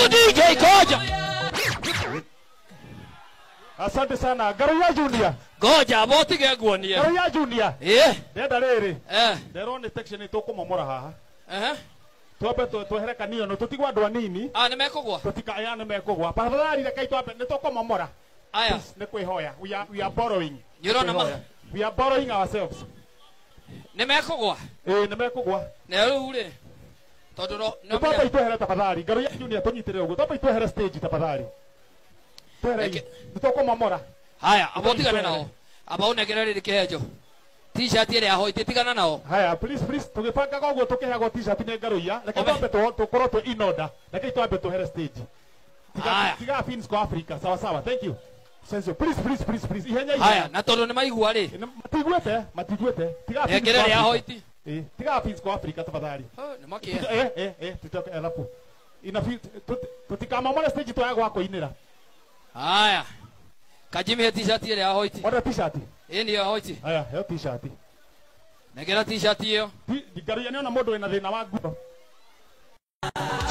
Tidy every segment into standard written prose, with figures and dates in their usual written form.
DJ goja. Asante sana Ngaruiya Junior. Goja botige nguonie. Ngaruiya Junior. Eh. Ndenda riri. Eh. Nderwo ni section tukumomora haha. Eh. Twambe twehere kanio no tutigwa andu anini. Ah ni mekugwa. Tutika aya ni mekugwa. Tafadhali reke twambe ni tukumomora. Aya. Ni kwihoya. We are borrowing. Nyurona ma. We are borrowing ourselves. Ni mekugwa. Eh ni mekugwa. Na riu ri. Tondu no no twambe itwehere tafadhali. Ngaruiya Junior tunyitire uguo. Twambe itwehere stage tafadhali. Twehere. Tukumomora. Haya, abo tigana nao. Aba unegere riri kihenjo. T-shirt ĩrĩa ahoitie tigana nao. Haya, please please tugibanga koguo tukiheagwo t-shirt nĩ Ngaruiya. Reke twambe tukorwo twĩ in order. Reke twambe tuhere stage. Tiga Fins kwa Africa. Sawa sawa. Thank you. Senso, please please please please. Ihenya ihenya. Haya, na tondu nĩ maigua rĩ. Matiguĩte, matiguĩte. Tiga Fins. Nengere rĩa ahoiti. Eh, tiga Fins kwa Africa tafadhali. Nĩ makie. Eh eh tutoke alafu. Ina tutikamamora stage twaya gwa kũinĩra. Haya. Kajimi t-shirt ĩrĩa ahoiti. Ora t-shirt. Ĩ nĩyo ahoiti. Haya, heo t-shirt. Negera t-shirt ĩyo. Ngaruiya nĩona mũndũ wĩna thĩna wa nguo.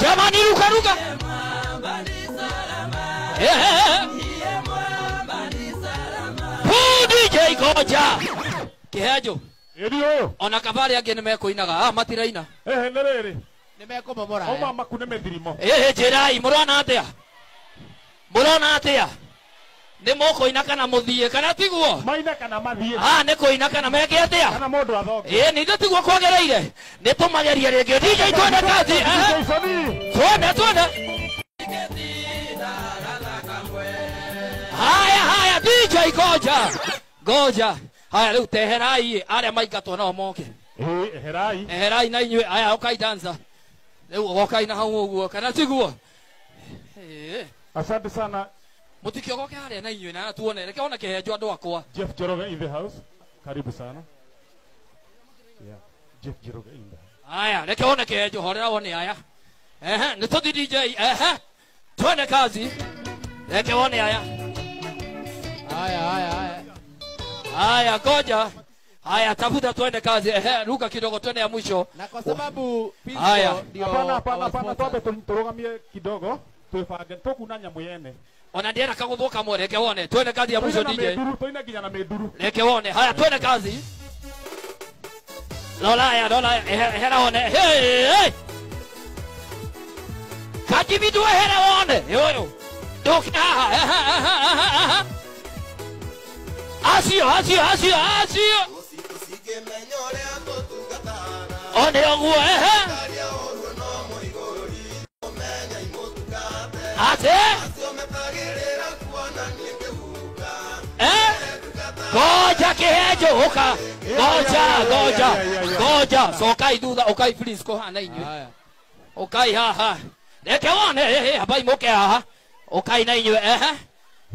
Jamani ruka ruka. DJ goja. Kihenjo. Ĩrio. Ona kabari angĩ nĩ mekũinaga. Ah matiraina. Eh nĩ rĩrĩ. Nĩ mekumomora. Oma maku nĩ mĩthirimo. Eh njĩrai mũrona atĩa? Mũrona atĩa? Nĩ mũkũina kana mũthiĩ kana tiguo? Maina kana mathiĩ. Ah nĩ kũina kana meke atĩa? Kana mũndũ athonge. Ĩ nĩ tiguo kwagĩrĩire. Nĩ tũmagerie rĩngĩ. DJ twende kazi. Twende twende. Haya haya DJ goja. Goja. Haya rĩu teherai arĩa maingatwo nao moke. Ĩ eherai. Eherai na inyuĩ aya ũkai dancer. Rĩu ũgokai na hau ũguo kana tiguo? Asante sana. Mutikiogoke haria na inyuĩ na tuone reke one kihenjo andũ akwa. Jeff Njoroge in the house. Karibu sana. Yeah. Jeff Njoroge in the house. Haya reke one kihenjo horera wone aya. Ehe nĩ tũthi DJ ehe. Twende kazi. Reke wone aya. Haya haya haya. Haya goja. Haya tafuta twende kazi. Ehe ruka kidogo twende ya mwisho. Na kwa sababu haya. Hapana hapana hapana twambe turugamie kidogo. Twibange tukuna nyamu yene. Ona ndiera kaguthuka mwe reke wone twende kazi ya mwisho DJ. Tuina nginya na mĩnduru. Reke wone haya twende kazi. Lola ya lola ehera wone. Hey hey. Kajimi tu ehera wone. Yoyo. Ndoke haha. Acio acio acio acio. One oguo ehe. Ate. Eh? Goja kihenjo uka. Goja goja. Goja sokai thutha ukai please ko hana inyuĩ. Ukai haha. Reke wone eh habai moke haha. Ukai na inyuĩ eh.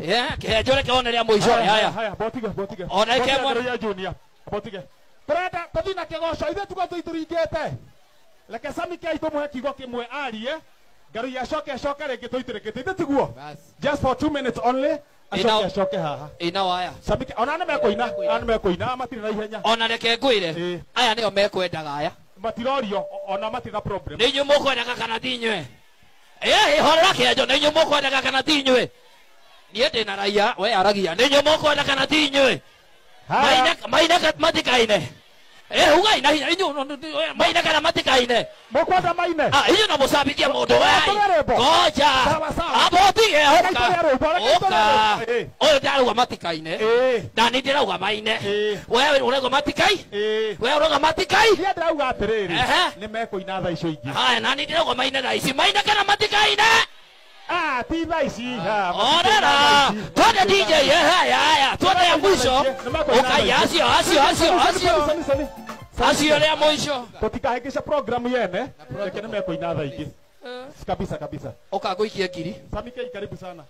Eh kihenjo reke wone rĩa mũico haya. Haya botige botige. Ona ike mwana Junior. Botige. Turenda tuthi na kigoco ithuĩ tuko tũitũringĩte. Reke Sami K tũmũhe kiugo kĩmwe arie. Ngaruiya acoke acoke rĩngĩ tũitũrĩkĩte ithuĩ tiguo. Just for 2 minutes only. Acoke acoke haha. Ina waya. Sami K ona nĩ mekũina, ona nĩ mekũina matirĩ na ihenya. Ona reke ngwĩre. Aya nĩo mekwendaga aya. Matirorio ona matirĩ na problem. Nĩ inyuĩ mũkwendaga kana ti inyuĩ? Eh horera kĩenjo nĩ inyuĩ mũkwendaga kana ti inyuĩ? Niĩ ndĩ na raia we aragia. Nĩ inyuĩ mũkwenda kana ti inyuĩ? Maina maina matikaine. Eh ugai na hinya inyuĩ maina kana matikaine. Mũkwenda maine? Ah inyuĩ no mũcabithie mũndũ we. Goja. Abotige ũka. Ũka. Ũyũ ndarauga matikaine. Na niĩ ndĩrauga maine. We ũrauga matikai? We ũrauga matikai? Niĩ ndĩrauga atĩrĩrĩ. Nĩ mekũina thaa icio ingĩ. Haya na niĩ ndĩrauga maine thaa ici. Maine kana matikaine? Ah ti thaa ici. Orera. Twende DJ haya haya. Twende ya mwisho. Ukai acio acio acio acio. Acio rĩa mũico. Tũtikahĩngĩca program yene. Reke nĩ mekũina thaa ingĩ. Kabisa kabisa. Ũka ngũikie ngiri. Sami K karibu sana.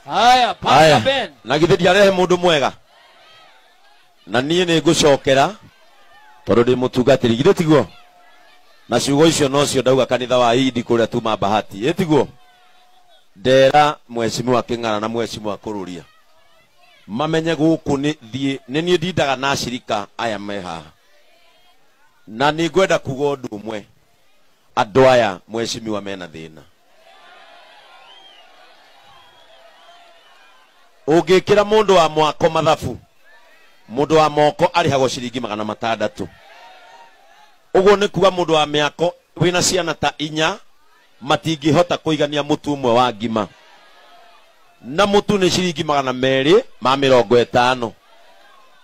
Haya, Pastor Ben. Na githĩ ndiarehe mũndũ mwega. Na niĩ nĩ ngũcokera tondũ ndĩ mũtungatĩri githĩ tiguo? Na ciugo icio nocio ndauga kanitha wa Idi kũrĩa tuma Bahati. Ĩ tiguo? Ndera mheshimiwa Kĩng'ara na mheshimiwa Kũrũria. Mamenye gũkũ nĩ thiĩ nĩ niĩ ndindaga na ashirika aya me haha. Na nĩ ngwenda kuga ũndũ ũmwe, andũ aya mheshimiwa mena thĩna. Ũngĩkĩra mũndũ wa mwako mathabu, mũndũ wa moko arĩhagwo ciringi 600. Ũguo nĩ kuga mũndũ wa mĩako wĩna ciana ta 4 matingĩhota kũigania mũtu ũmwe wa ngima, na mũtu nĩ ciringi 250.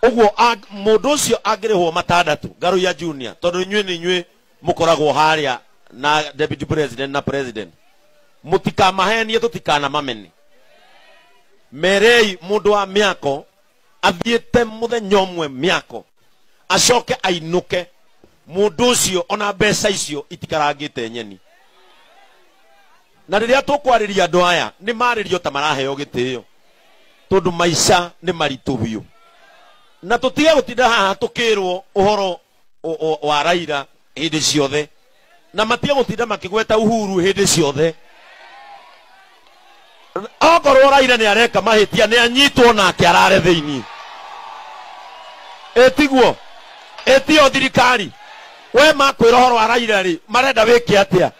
Ũguo mũndũ ũcio angĩrĩhwo 600 Ngaruiya Junior, tondũ inyuĩ nĩ inyuĩ mũkoragwo harĩa na deputy president na president, mũtikamahenie tũtikanamamene. Merei mũndũ wa mĩako athiĩte mũthenya ũmwe mĩako acoke ainũke, mũndũ ũcio ona mbeca icio itikarangĩte nyeni. Na rĩrĩa tũkwarĩria andũ aya nĩ marĩrio ta maraheo gĩtĩo, tondũ maica nĩ maritũ biũ. Na tũtige gũtinda haha tũkĩrwo ũhoro wa Raila hĩndĩ ciothe, na matige gũtinda makĩgweta Uhuru hĩndĩ ciothe. Okorwo Raila nĩ areka mahĩtia nĩ anyitwo nake arare thĩinĩ. Ĩtiguo, ĩtio thirikari. We makwĩra ũhoro wa Raila rĩ, marenda wĩke atĩa?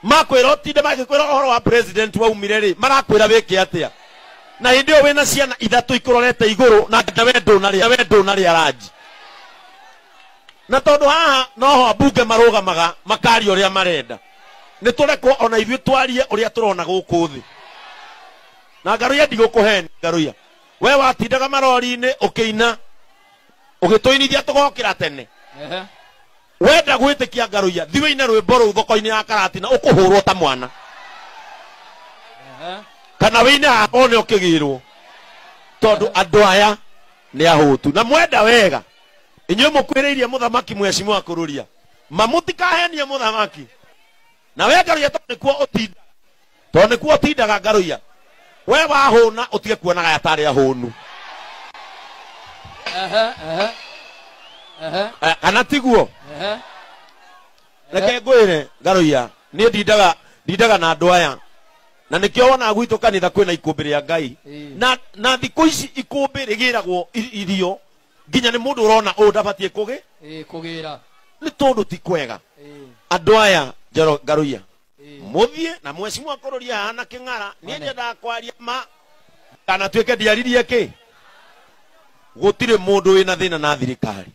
Makwĩra ũtinde magĩkwĩra ũhoro wa president waumire rĩ, marakwĩra wĩke atĩa? Na hĩndĩ ĩyo wĩna ciana 3 ikũrorete igũrũ na we ndũnarĩa ranji. Na tondũ haha noho ambunge marũgamaga makaria ũrĩa marenda, nĩ tũrekwo ona ithuĩ twarie ũrĩa tũrona gũkũ thĩ. Na Ngaruiya ndigũkũhenia, Ngaruiya we watindaga marori-inĩ ũkĩina ũgĩtũinithia tũgokĩra tene. Wenda gwĩtĩkia Ngaruiya, thiĩ ũine rwĩmbo rũu thoko-inĩ ya Karatina ũkũhũrwo ta mwana, kana wĩine haha one ũkĩgĩrwo, tondũ andũ aya nĩ ahũtu. Na mwenda wega inyuĩ mũkwĩrĩirie mũthamaki mheshimiwa Kururia, mamũtikahenie mũthamaki. Na we Ngaruiya tondũ nĩkuo ũtindaga, tondũ nĩkuo ũtindaga Ngaruiya, we wahũna ũtige kuonaga aya tarĩ ahũnu. Kana tiguo? Reke ngwĩre Ngaruiya, niĩ ndindaga na andũ aya, na nĩkĩo wonaga gwitũ kanitha kwĩna ikũmbĩ rĩa Ngai. Na thikũ ici ikũmbĩ rĩgĩragwo irio nginya nĩ mũndũ ũrona ũũ ndabatiĩ kũgĩra, nĩ tondũ ti kwega. Andũ aya Ngaruiya mũthiĩ na mheshimiwa Kururia haha na kĩng'ara, niĩ nyendaga kwaria ma kana tuĩke ndiaririe kĩ. Gũtirĩ mũndũ wĩna thĩna na thirikari,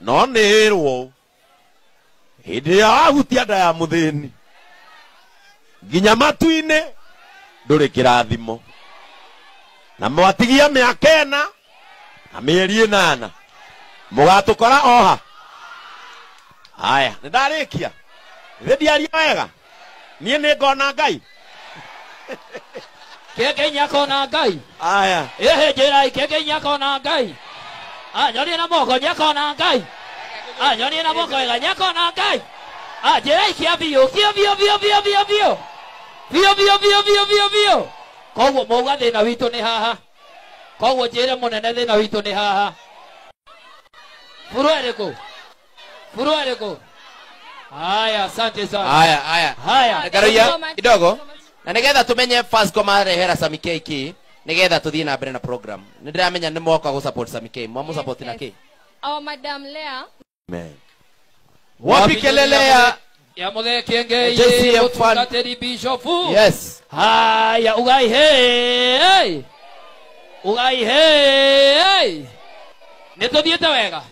no nĩ ĩrwo hĩndĩ ĩrĩa wahutia nda ya mũthĩni nginya matu-inĩ ndũrĩ kĩrathimo. Na mwatigia mĩaka 4 na mĩeri 8 mũgatũkora oha. Aya, nĩ ndarĩkia. Githĩ ndiaria wega? Niĩ nĩ ngona Ngai. Kĩenge nĩakona Ngai. Aya. Ĩhĩ njĩrai kĩenge nĩakona Ngai. Nyonie na moko nĩakona Ngai. Nyonie na moko wega nĩakona Ngai. Njĩrai kĩa biũ, kĩa biũ biũ biũ biũ biũ. Biũ biũ biũ biũ biũ biũ. Koguo mauga thĩna witũ nĩ haha. Koguo njĩre mũnene thĩna witũ nĩ haha. Buru ĩrĩkũ? Buru ĩrĩkũ? Haya, asante sana. Haya, haya. Haya. Ngaruiya kidogo. Na nigetha tumenye Fasco marehera Sami K ki, nigetha tuthie na mbere na program. Nĩ ndĩramenya nĩ moka gũ support Sami K. Mwamu support na ki? Our Madam Lea. Amen. Wapi kelele ya Muthee Kiengei JCM fan. Mũtungatĩri Bishop. Yes. Haya, ugai hey. Ugai hey. Nĩ tũthiĩte wega.